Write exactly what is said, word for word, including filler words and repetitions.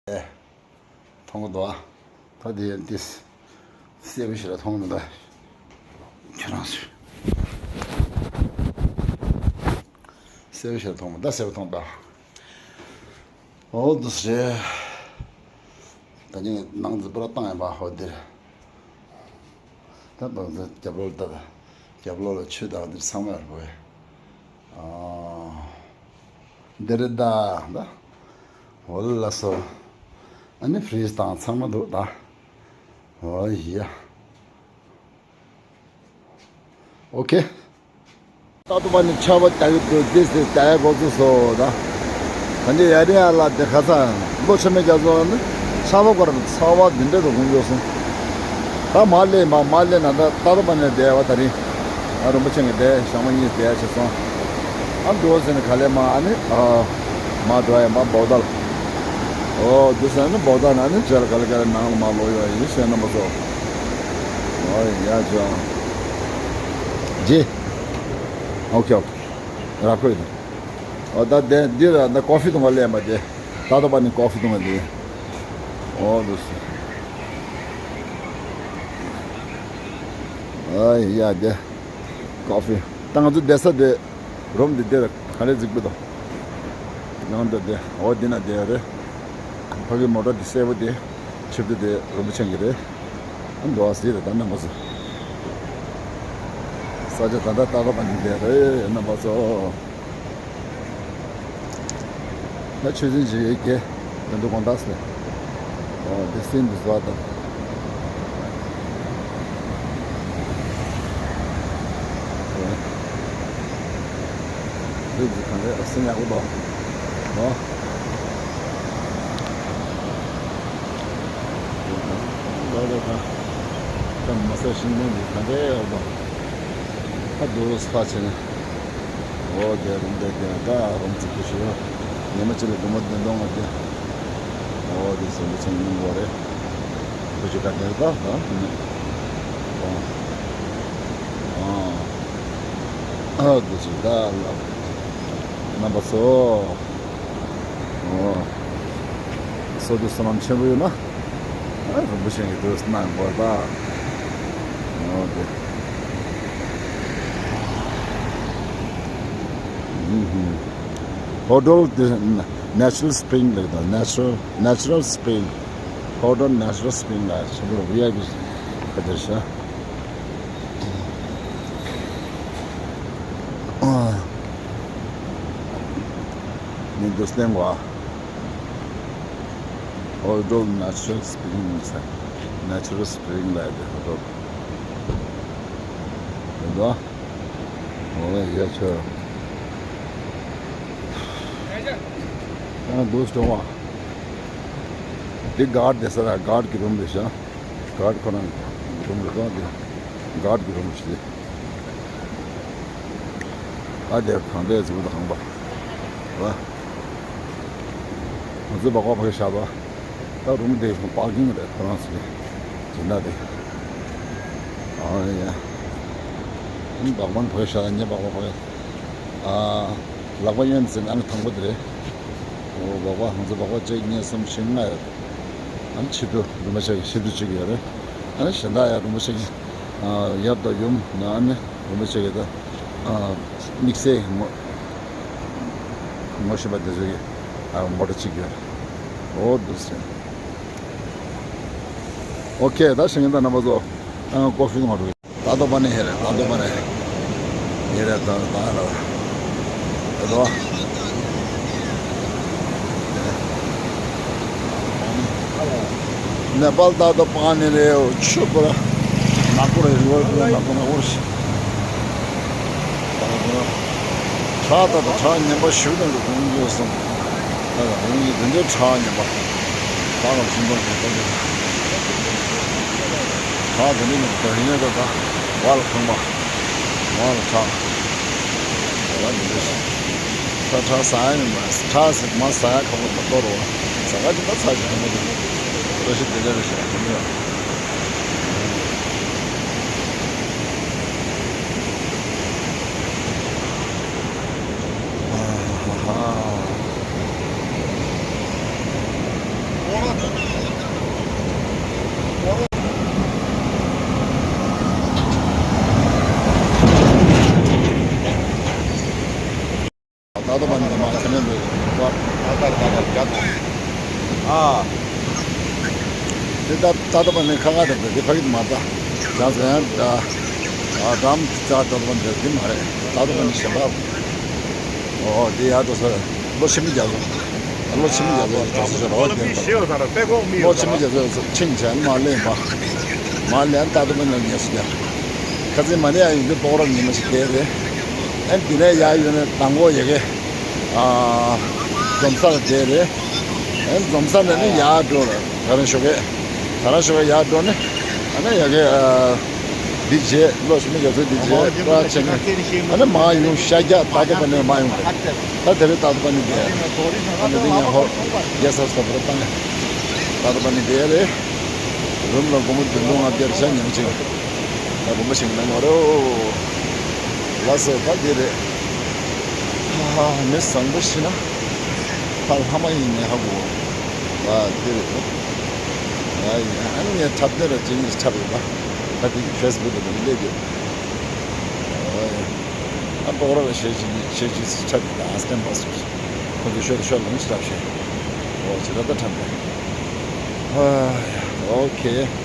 མཐོང་གི་འདུག་ཨ། ད་དེ་ཡང་ཏིས་གསལ་པོ་ཞིག་ལ་མཐོང་གི་མི་འདུག་ཁྱེད་རང་ཚོས་གསལ་པོ་ཞིག་ལ་མཐོང་མི་འདུག་གསལ་པོ་མཐོང་འདུག་འོ་འདུག་སེ་རེད། ད་ནི་ནང་འཛིན་པར་བཏང་ཡིན་པ་ཧོ་འདིར། ད་འདུག་སེ་རྒྱབ་ལོགས་ལ་ལྟ། རྒྱབ་ལོགས་ལ་ཆུ་དང་འདིར་ཚང་མ་ཡོད་རེད་པ། ཨ། འདི་རེད་ད། ད། འོ་ལགས་སོ། ཨ་ནི་ཕི་རིཇ་དང་ཚང་མ་འདུག་ད། འོ་ཡ། ཨོ་ཁེ། ད་དུ་བ་ནི་ཆར་པ་རྒྱག་གི་འདུག་འདི་ཟེར་རྒྱག་ཡ་འགོ་ཚུགས་སོ་ད། ད་འདི་ཡ་རི་ཡ་ལ་འདི་ཁ་སང་ལོ་ཆ་མེད་རྒྱ་མཚོ་ནི་ཆར་པ་སྐོར་ཚ་བ་འདི་འདྲ་དུ་ཧུང་འཇོག་སོང་། ད་མ་ལེ་མ་མ་ལེ་ན་ད་ད་དུ་བ་ནི་བསྡད་པ་ད་རིང་། ཨ་རིན་པོ་ཆེ་གི་བསྡད་ཞག་མ་གཉིས་བསྡད་བྱས་སོང་། ཨ་འགྲོ་ཟེར་ནས་ག་ལེ་མ་ཨ་ནི་ཨ་མ་འགྲོ་ཡ་མ་བོ་ད་ལ། ཨོ་འདི་ཟེར་ནི་བོ་ད་ན་ནི་རྗེས་ལ་ག་ལེ་ག་ལེ་ནང་ལ་མ་ལོག་ཡོད་ཡིན་ཟེར་ན་མ་ཚོ། ཨོ་ཡ་ཇོ། ཇེ། ཨོ་ཁེ་ཨོ་ཁེ། ར་ཁོས་དང་། ཨོ་ད་དེ་འདི་ལ་ད་ཀོ་ཧྥི་དང་ག་ལེ་མ་དེ། ད་ད་པ་ནི་ཀོ་ཧྥི་དང་ག་དེ། ཨོ་འདུག་སེ། ཨ་ཡ་དེ། ཀོ་ཧྥི། ད་ང་ཚོ་བསྡད་ས་དེ། རུམ་འདི་འདིར་ག་རེ་གཟིགས་པ་དང་། ནང་དུ་བསྡད་འོ་འདི་ན་བསྡད་རེད། ཕ་གི་མོ་ཊ་འདི་སེར་པོ་དེ་ཆིབས་རྒྱུ་དེ་རིན་པོ་ཆེ་གི་རེད། ཨ་འདུག་ཟེར་རེད་ད་རྣམ་པ་ཚོ། ས་ཆ་ད་ལྟ་ཏག་ཏག་པ་ནི་བསྡད་རེད་རྣམ་པ་ཚོ། ད་ཆོས་སྲིད་ཇི་ཡོད་ཀྱི་དོན་དུ་དགོང་དག་སེ། ཨོ་འདི་སྲིད་འདི་བཟོ་བ་དང་། འདི་འདི་གང་རེད་སྲིད་ཡག་པོ་འདུག་ཨོ། ལོ་ལོ་དང་། ད་མ་ས་ཤིང་སྡོང་འདི་གང་རེད་ཨོ་དང་། ད་འདུག་ས་ཕ་ཆེ་ན། ཨོ་དེ་རུམ་དེ་དེ་ད་རུམ་ཚིག་གི་ཞུ། ཉི་མ་གཅིག་ལ་སྒོར་མོ་བདུན་སྟོང་ལྔ་བརྒྱ། ཨོ་དེ་སེམས་པ་ཆེན་མོ་རེད། བུ་ཅི་ད་དེ་ད་ད་དེ་ནས། ཨོ། ཨ་དེ་ཅི་ད་ལ། རྣམ་པ་ཚོ། ཨོ། བསོད་བདེ་བསོད་ནམས་ཆེན་པོ་ཡོད་ན། ཨ་རིན་པོ་ཆེ་གི་དུས་གནང་དགོས་ད། ཨོ་དེ། ཧོ་ཌོལ་དེ་ནེ་ཆུ་རལ་སི་པི་རིང་ལབ་ད། ནེ་ཆུ་རལ་ནེ་ཆུ་རལ་སི་པི་རིང་། ཧོ་ཌོལ་ནེ་ཆུ་རལ་སི་པི་རིང་ལ་ཆེན་པོ་བི་ཨའི་པི་ག་དེར་ཤ། ཨ། ནི་འདུག་སྟེང་བ། ཧོ་ཌོལ་ནེ་ཆུ་རལ་སི་པི་རིང་ཟེར། ནེ་ཆུ་རལ་སི་པི་རིང་ལབ་ཡ་དེ་ཧོ་ཌོལ། རེད་དོ། ཨོ་ཡ་ཆོ། ཨ་འདུག་སྟེང་བ། འདི་གཱར་ཌི་དེ་ས་ར་གཱར་ཌི་གི་རུམ་རེད་ཤག་གཱར་ཌི་ཁོ་རང་གི་རུམ་རེད་དོ་འདི། གཱར་ཌི་གི་རུམ་ཞིག་ཨ་དེ་གང་དེ་ཟིག་དང་ཧང་པ། ང་ཚོའི་སྦག་སྦག་ཕ་གི་ཤ་བ། ད་རུམ་དེ་པར་ཀིང་རེད་ཁོ་རང་ཚོའི་སྦྱིན་བདག་དེ། ཨ་ཡ། སྦག་སྦག་ཕ་གི་ཤ་ད་ཉེ་སྦག་སྦག་ཕ་གི། ཨ། ལག་པ་གཡོན་ཟིན་ཨ་ནི་དང་པོ་དེ་རེད། ཨོ་སྦག་སྦག་ང་ཚོ་སྦག་སྦག་གཅིག་གཉིས་གསུམ་བཞི་ལྔ་ཡོད། ཨ་ནི་ཕྱིར་དུ་རིན་པོ་ཆེ་གི་ཕྱིར་དུ་གཅིག་ཡོད་རེད། ཨ་ནི་གཞན་དག་ཡང་རིན་པོ་ཆེ་གི་ཡབ་དང་ཡུམ་ཨ་ནི་རིན་པོ་ཆེ་གི་ད་དམིགས་བསལ་ངོ་ངོ་ཤེས་པ་དེ་ཚོ་གི་མོ་ཊ་གཅིག་ཡོད། ཨོ་འདུག་སེ། ཨོ་ཁེ། ད་ཤེས་མཁན་དང་རྣམ་པ་ཚོ་ཨ་ཀོ་ཧྥི་ང་འགྲོ། ད་དོ་པ་ནི་ཧེ་རེད། ད་དོ་པ་ནི་ཧེ་རེད། ད་ད་ར་ད་དོ། ནེ་པཱལ་ད་དོ་པ་ནི་རེད། ཆུ་པོ་ར་ནག་པོ་རེད། རི་བོ་རི་ནག་པོ་ནག་པོ་རེད། ད་དོ་ཁྲག་ད་དོ་ཁྲག་ངན་པ་ཞིག་དང་གི་གོང་འགྱོད་སོང་། ད་ད་གོང་གི་དེ་འདྲའི་ཁྲག་ངན་པ། ད་ལ་ཤིང་ཏོག་གི་ད་དོ། ཁྲག་དེ་འདྲ་ཉིད་དུ་ཡིན་ན་ད་ད་བ་ལ་ཁང་པ། བ་ལ་ཁྲག་ད་འདི་འདྲ་ཞིག་ད་ཁྲག་ཟ་ཡ་མིན་པ། ཁྲག་ཟ་མ་ཟ་ཡ་ཁང་པ་མ་གཏོར་བ། ཟ་ག་ཅི་ད་ཚ་ཅི་ཁང་པ་དེ་འདྲ་ཞིག་དེ་འདྲ་རེ་ཞིག་ཡིན་ཡ། ཏ་ཏོ་པ་ནི་མ་ཁྱེད་རྣམ་པས་ཏག་ཏག་ཏག་ཏག་རྒྱག་དང་། ཨ། དེ་ད་ཏ་ཏོ་པ་ནི་ཁ་ཁ་དང་དེ་ཕ་གི་མ་ད། ཡང་ཟེར་ཡང་ད། ཨ་འགྲམ་རྩ་ཏ་ཏོ་པ་འདི་འདི་མ་རེད། ཏ་ཏོ་པ་ནི་གཞན་པ། ཨོ་དེ་ཡར་འགྲོ་ས་རེད། ལོ་ཕྱི་མི་རྒྱ་ལོ། ལོ་ཕྱི་མི་རྒྱ་ལོ་ཡི་གྲྭ་ས་ཆ་ར་བ་རྒྱ་ལོ། ལོ་ཕྱི་མི་རྒྱ་ལོ་ཕྱིན་བྱས་མ་ལེན་པ། མ་ལེན་ཏ་ཏོ་པ་ནི་ངལ་གསོ་རྒྱ། ཁ་ཚིག་མ་ནས་ཡ་ཡོད་འདི་པོག་ར་ཉི་མ་ཞིག་དེ་རེད། ཨན་དེ་ནས་ཡ་ཡོད་ནས་དང་པོ་ཡ་གི། ཨ། འཛོམས་ས་དེ་རེད། ཨན་འཛོམས་ས་ནས་ནི་ཡར་འགྲོ་ར་ད་རང་ཞོགས་ཀས། ད་རང་ཞོགས་ཀས་ཡར་འགྲོ་ནས་ཨ་ནི་ཡ་གི། ཨ། འདི་རྗེས་ལོ་ཕྱི་མི་རྒྱ་མཚོ་འདི་རྗེས་པྲ་ཆེན་ཨ་ནི་མ་ཡོང་ཤ་རྒྱག་ཏ་ཏོ་པ་ནི་མ་ཡོང་རེད། ད་དེ་རེད་ཏ་ཏོ་པ་ནི་དེ། ཨ་ནི་འདི་ཡང་ཧོ་རྒྱ་ས་སོ་པ་རེད་ཏ་ནི། ཏ་ཏོ་པ་ནི་དེ་རེད། རུམ་ལ་སྒོར་མོ་བདུན་སྟོང་ལྔ་བརྒྱ་རེ་ཤ་ཉིན་གཅིག་ད་བུམ་པ་ཞིག་གནང་བ་རེད། ལ་སོ་ད་འདི་རེད། ཧ་ཧ་མི་བཟང་པོ་ཤི་ན། ཕ་ལྷ་མ་ཡིན་ནས་ཧ་གོ་ཨ་འདི་རེད་དོ། ཡ་ཡ་ཨ་ནི་ངས་འཁྲབ་སྟོན་ར་ཇི་ནི་འཁྲབ་ཡོད་པ། ད་འདི་ཕེ་སི་བུག་ལ་འདི་སླེབས་ཡོད། ཨ་པོ་ར་ལ་ཤེས་ཀྱི་ཤེས་ཀྱི་འཁྲབ་ཡོད་ད་ཨ་སྟན་པ་སོ། ཁོ་ཚོ་ཤོད་ཤོད་ལོང་ཅི་འཁྲབ་ཤེས། ཨོ་ཅི་ད་ད་འཁྲབ་པས། ཨ་ཡ་ཨོ་ཁེ།